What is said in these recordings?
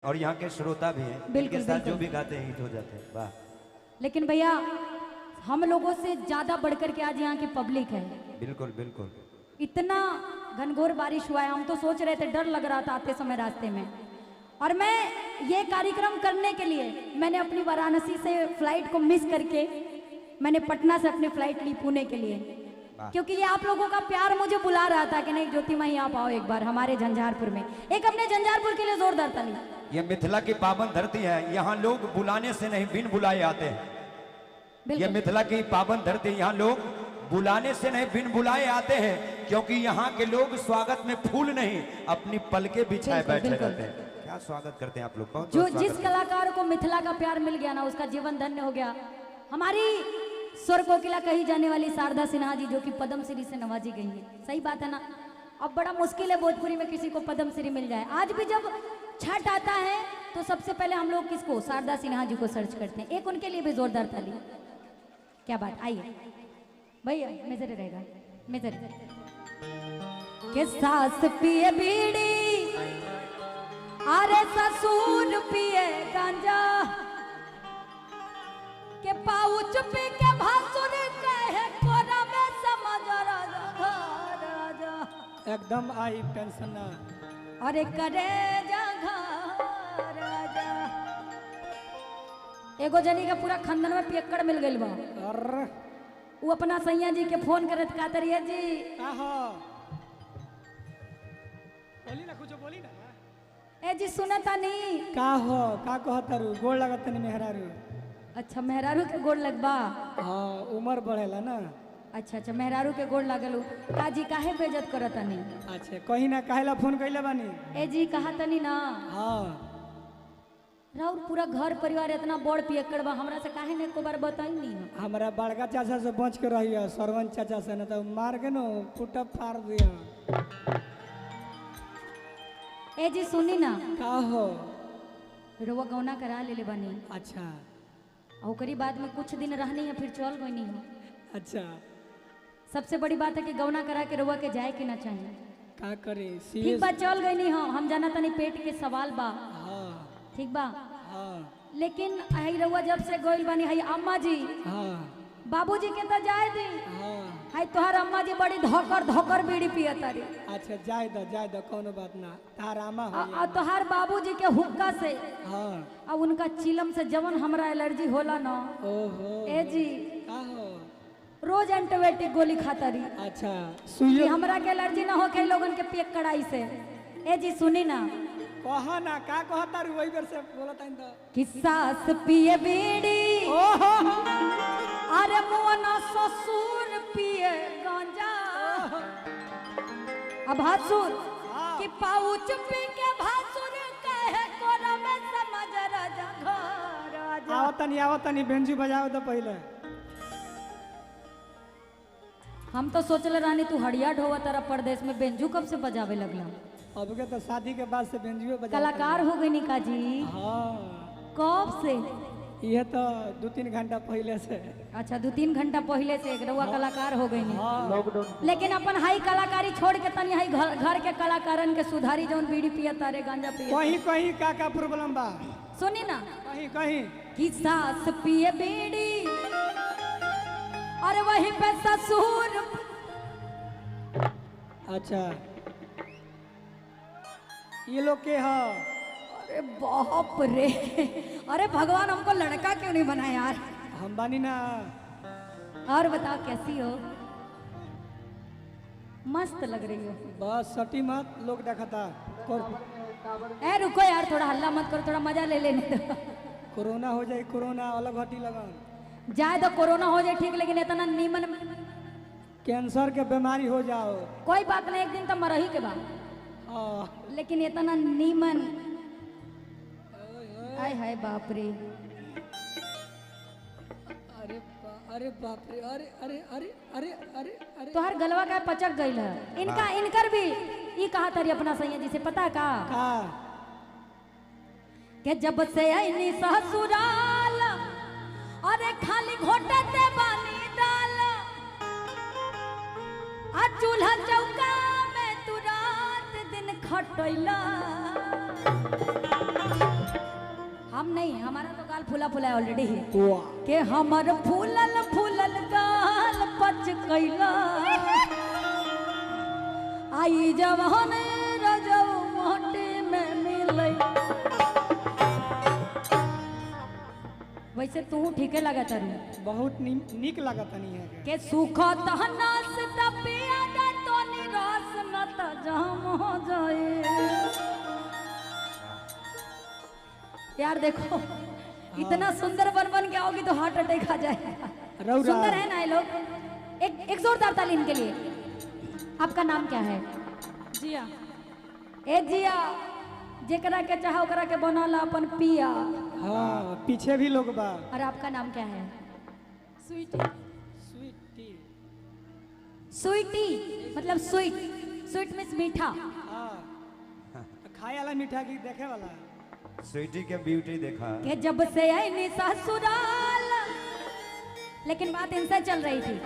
और यहाँ के श्रोता भी हैं, बिल्कुल, इनके साथ जो बिल्कुल। भी गाते हैं हिट हो जाते हैं। वाह। लेकिन भैया हम लोगों से ज्यादा बढ़कर के आज यहाँ की पब्लिक है। बिल्कुल बिल्कुल। इतना घनघोर बारिश हुआ है, हम तो सोच रहे थे, डर लग रहा था आते समय रास्ते में। और मैं ये कार्यक्रम करने के लिए मैंने अपनी वाराणसी से फ्लाइट को मिस करके मैंने पटना से अपनी फ्लाइट ली पुणे के लिए, क्योंकि ये आप लोगों का प्यार मुझे बुला रहा था कि नहीं ज्योति माई आप आओ एक बार हमारे झंझारपुर में। एक अपने झंझारपुर के लिए जोरदार ताली। ये मिथिला की पावन धरती है, यहाँ लोग बुलाने से नहीं बिन बुलाए आते हैं। ये मिथिला की पावन धरती, यहाँ लोग बुलाने से नहीं बिन बुलाए आते हैं, क्योंकि यहाँ के लोग स्वागत में फूल नहीं अपनी पलके बिछाए बैठे रहते हैं। क्या स्वागत करते हैं आप लोग, बहुत जो जिस कलाकार को मिथिला का प्यार मिल गया ना उसका जीवन धन्य हो गया। हमारी स्वर कोकिला कही जाने वाली शारदा सिन्हा जी जो कि पद्मश्री से नवाजी गई है, सही बात है ना। अब बड़ा मुश्किल है भोजपुरी में किसी को पद्मश्री मिल जाए। आज भी जब छठ आता है तो सबसे पहले हम लोग किसको, शारदा सिन्हा जी को सर्च करते हैं। एक उनके लिए भी जोरदार ताली। क्या बात। आइए भैया मेजर रहेगा मेजर के सास पिए बीड़ी, अरे ससुर पिए गांजा, के पाउच पी के भासुर कहे कोरा में समझ राजा राजा। एकदम आई टेंशन ना। अरे करे जा राजा। एगो जनी के पूरा खानदान में पियक्कड़ मिल गइल बा। वो अपना सैया जी के फोन करत का तरिया जी आहा बोली ना, कुछ बोली ना। ए जी सुनता नहीं का हो, का कहतारू, गोड़ लगत नहीं मेहरारू। अच्छा मेहरारू के गोड़ लगबा? हाँ उम्र बढ़ेला ना। अच्छा अच्छा मेहरारू के गोड़ लागल। का जी काहे बेइज्जत करत नहीं? अच्छा कहीं ना काहेला फोन कइले बानी? ए जी कहा तनी ना। हाँ राउर पूरा घर परिवार इतना बड़ पियक्कड़ बा, हमरा से काहे ने एको बार बताई नहीं? हमरा बड़का चाचा से बच के रहियो, सरवन चाचा से, ना तो मार के नो फुटा फाड़ दिया। ए जी सुनी ना। का हो? रोवा गौना करा लेले बानी। अच्छा ओकरी बाद में कुछ दिन रहनी है फिर चल गई हो। अच्छा सबसे बड़ी बात है कि गौना करा के रोवा के जाए के ना चाहिए। का करे ठीक बा चल गई नहीं हो, हम जाना तनी पेट के सवाल बा। हाँ ठीक बा। हाँ लेकिन हई रउआ जब से गइल बानी हई अम्मा जी, हाँ बाबूजी के तो जाए दी। हाँ हई तोहार अम्मा जी बड़ी धोकर धोकर बीड़ी पियता रे। अच्छा जाए दो जाए दो, कोनो बात ना, तार अम्मा हो आ तोहार बाबूजी के हुक्का से, हाँ आ उनका चिलम से जवन हमरा एलर्जी होला ना। ओहो ए जी का हो? रोज एंटीबायोटिक गोली खाता रही। अच्छा सुइयो हमरा के एलर्जी ना हो के लोगन के पेट कड़ाई से। ए जी सुनी ना। कहा ना का कहता रू, वही बेर से बोलत हन तो कि सास पिए बीड़ी, ओहो अरे मोना ससुर पिए गांजा, अब भासुर कि पाउच पी के भासुर कहे कोरा में समझ राजा घर राजा। आवतनी आवतनी बेंजू बजाओ तो पहले। हम तो सोचले रानी तू हड़िया ढोवा तारा परदेश में बेंजू कब से बजावे लगला? अब के तो शादी के बाद से बेंजुए बजा कलाकार हो गई निका जी। हाँ कब से? ये तो 2-3 घंटा पहले से। अच्छा 2-3 घंटा पहले से एक रउआ कलाकार हो गई। हाँ। लेकिन अपन हाई कलाकारी छोड़ के तनी हाई घर के कलाकारन के सुधारी, जौन बीड़ी पिया तारे गांजा पिया। कहीं कहीं का का प्रॉब्लम बा? सुनी ना। कहीं कहीं कि सास पिए बीड़ी और वही पे ससुर। अच्छा ये लोग के हाँ। अरे बाप रे, अरे भगवान हमको लड़का क्यों नहीं बनाया यार। हम बानी ना। और बताओ कैसी हो? मस्त लग रही हो। बस सटी मत, लोग देखता। ए रुको यार थोड़ा हल्ला मत करो, थोड़ा मजा ले लेने दो। कोरोना हो जाए, कोरोना अलग हटी लगन जाए तो कोरोना हो जाए ठीक, लेकिन इतना नीमन कैंसर के बीमारी हो जाओ कोई बात नहीं, एक दिन तो मरही के बाद। लेकिन इतना नीमन, आय हाय बाप रे। अरे अरे बाप रे, अरे अरे अरे अरे अरे अरे तोहर गलवा का पचक गइल है। इनका इनकर भी ई कहा तारी अपना सैया जी से पता का के जब से आईनी ससुराल, अरे खाली घोटे ते बानी डाल, आ चूल्हा चौका में तू रात दिन खटैला। हमारा तो गाल फूला फूला है ऑलरेडी। वाह। के हमर फूलल फूलल गाल पच कैला, आई जवान रजौ माटी में मिलै। वैसे तू ठीके लगा तारू। बहुत नीक लागत नहीं है। के सुख तहना से तपिया दा तो निराश न त जाम हो जाए। यार देखो इतना सुंदर बन बन के आओगी तो हार्ट अटैक आ जाएगा। सुंदर है ना ये लोग। एक एक जोरदार ताली इनके लिए। आपका नाम क्या है? जिया। ए जिया, जेकरा के चाहो ओकरा के बनाला अपन पिया। हाँ, पीछे भी लोग बा। और आपका नाम क्या है? स्वीटी। स्वीटी। स्वीटी मतलब स्वीट, स्वीट मीन्स मीठा। हाँ, खाए वाला मीठा की देखे वाला? स्वीटी के ब्यूटी देखा। के जब से आई ससुराल, लेकिन बात इनसे चल रही थी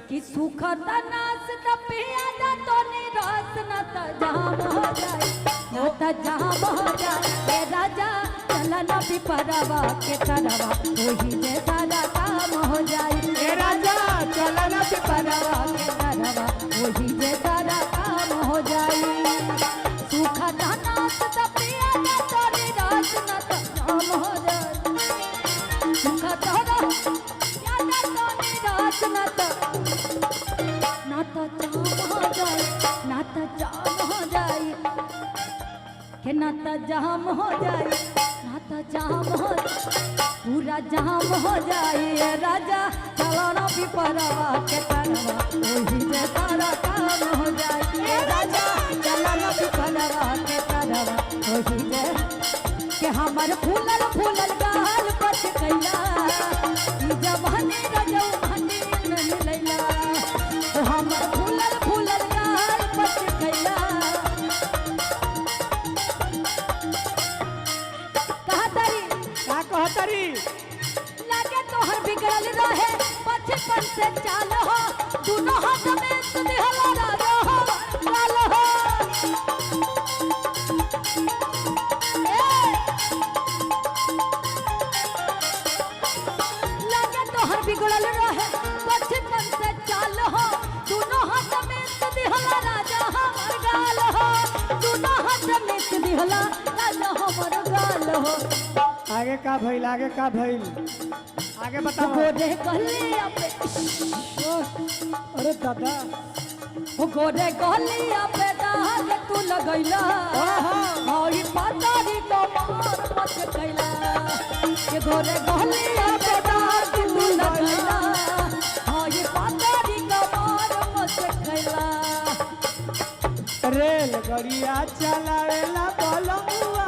कि सूखा नास तपिया दा तो निराश न त जाम हो जाए, न त जाम हो जाए। ए राजा चला ना पिपरवा के तरवा, वही जे सारा काम हो जाए। ए राजा चला ना पिपरवा के तरवा, वही जे सारा काम हो जाए। सूखा नास तपिया दा तो निराश न त जाम हो जाए, सूखा दा तो निराश न त जाम हो जाए, ना त जाम हो जाए, के ना त जाम हो जाए, ना त जाम हो, पूरा जाम हो जाए। राजा चलो ना पिपरवा के तरवा, वही जे सारा काम हो जाए। ए राजा चलो ना पिपरवा के तरवा, वही जे के हमर फूलल फूलल गाल पच कैला, ई जवानी रजौ भानी में मिलैला। हमर फूलल फूलल गाल पच कैला। कहा तारी? का कहतरी? लागे तोहर बिगड़ल रहे बचपन से चाल हो, दोनों हाथ में सुनहला राजा हो लाल हो। ए! लागे तोहर बिगड़ल रहे बचपन से चाल हो, दोनों हाथ में सुनहला राजा हमर गाल हो, दोनों हाथ में सुनहला राजा हमर गाल हो। आगे का भइल? आगे का भइल? आगे बताओ। गोरे गलिया पे, अरे दादा, गोरे गलिया पे दाग तू लगैला, और पतारी को मार मत कैला। के गोरे गलिया पे दाग तू लगैला, और पतारी को मार मत कैला। रेल गड़िया चलावेला बलमुआ,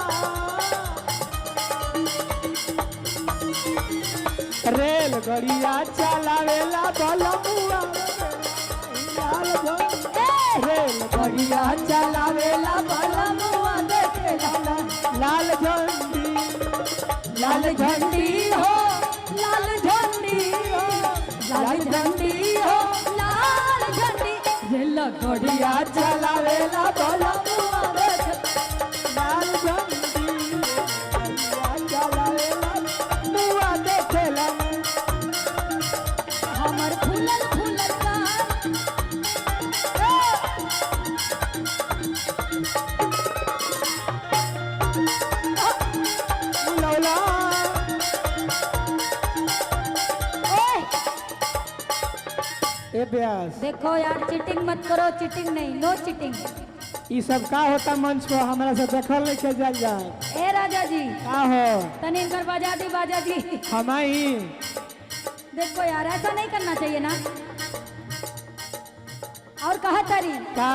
रेल गड़िया चलावेला बलमुआ, रेल गड़िया चलावेला बलमुआ देखेला लाल झंडी, लाल झंडी हो, लाल झंडी हो, लाल झंडी हो, लाल झंडी। रेल गड़िया चलावेला बलमुआ देख लाल झंडी, चलावेला मुआ देखेला। हमर फूलल फूलल गाल। लौला। ओए! ए ब्यास, देखो यार चीटिंग मत करो, चीटिंग नहीं, नो चीटिंग। ई सब का होता मंच पर? हमरा से देखल नहीं के जाल जाए। ए राजा जी, का हो? तनी इनकर बजा दी, बाजा जी। हमाई देखो यार ऐसा नहीं करना चाहिए ना। और कहा तारी? का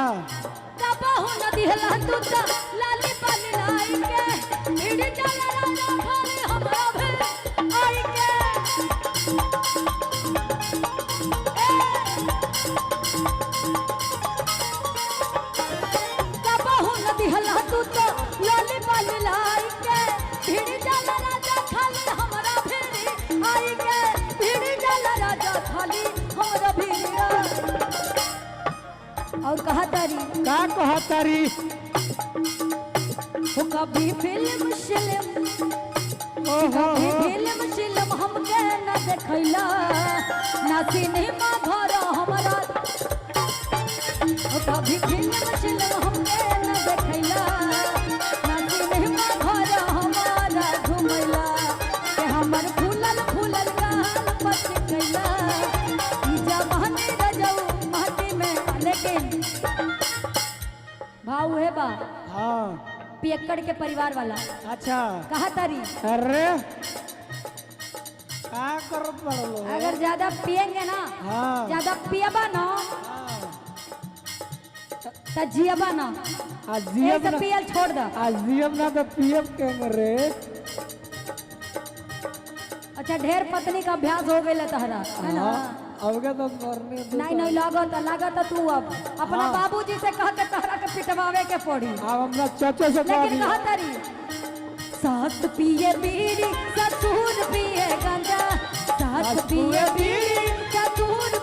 कबहू न दिहला तू त लाली पाली लाई के, भिड़ चला राजा खाली हमरा भे आई के। ए! कबहू न दिहला तू त लाली पाली लाई के, भिड़ चला राजा खाली हमरा भिड़ी आई के, भिड़ चला राजा खाली हमरा भिड़ी आई। और कहा तारी? का कहतारी? वो कभी फिल्म शिल्म, ओहो। कभी ना सिनेमा घर हमारा, कभी फिल्म शिल्म हमके न देखैला, ना सिनेमा घर हमारा घुमैला, के हमर फूलल फूलल गाल पचकैला, ई जवानी रजऊ माटी में। लेकिन भाव है बा हाँ। पियक्कड़ के परिवार वाला। अच्छा। कहा तारी? अरे का करत बड़ो लोग? अगर ज्यादा पियेंगे ना, हाँ। ज्यादा पियबा ना हाँ। त जियबा ना। आ जियब ऐसे ना। पियल छोड़ दा। आ जियब ना तो पियब के रे? अच्छा, ढेर पत्नी का अभ्यास हो गई तहरा, है ना? हाँ, अब के तो मरने दे। नहीं नहीं, लागत लागत तू अब अपना हाँ। बाबूजी से कह के तहरा के पिटवावे के पड़ी। अब हमरा चाचा से कह लेकिन दिया। कहा तारी, सास पिए बीड़ी, ससुर पिए गांजा, सास पिए बीड़ी, ससुर